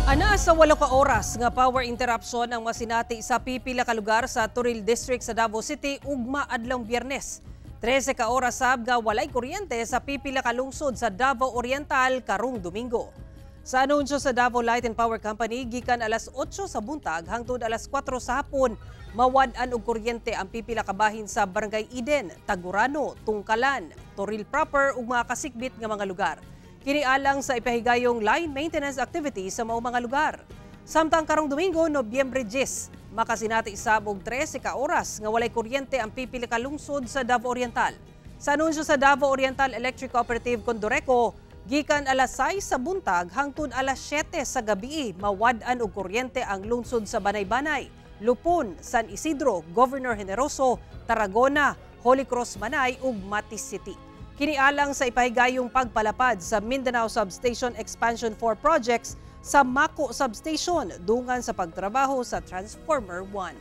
Ana sa 8 ka oras nga power interruption ang masinati sa pipila ka lugar sa Toril District sa Davao City ugma adlawng Biyernes. 13 ka oras sab nga walay kuryente sa pipila ka lungsod sa Davao Oriental karong Domingo. Sa anunsyo sa Davao Light and Power Company, gikan alas 8 sa buntag hangtod alas 4 sa hapon, mawad-an og kuryente ang pipila ka bahin sa Barangay Eden, Tagurano, Tungkalan, Toril proper ug mga kasikbit nga mga lugar. Kini alang sa ipahigayong line maintenance activity sa mao mga lugar. Samtang karong Domingo, Nobyembre 10, makasinati sab og 13 ka oras nga walay kuryente ang pipila ka lungsod sa Davao Oriental. Sa anunsyo sa Davao Oriental Electric Cooperative Condoreco, gikan alas 6 sa buntag hangtod alas 7 sa gabi, mawad-an og kuryente ang lungsod sa Banay-Banay, Lupon, San Isidro, Governor Generoso, Tarragona, Holy Cross Manay ug Mati City. Kini alang sa ipahigayong pagpalapad sa Mindanao Substation Expansion 4 projects sa Maco Substation dungan sa pagtrabaho sa Transformer 1.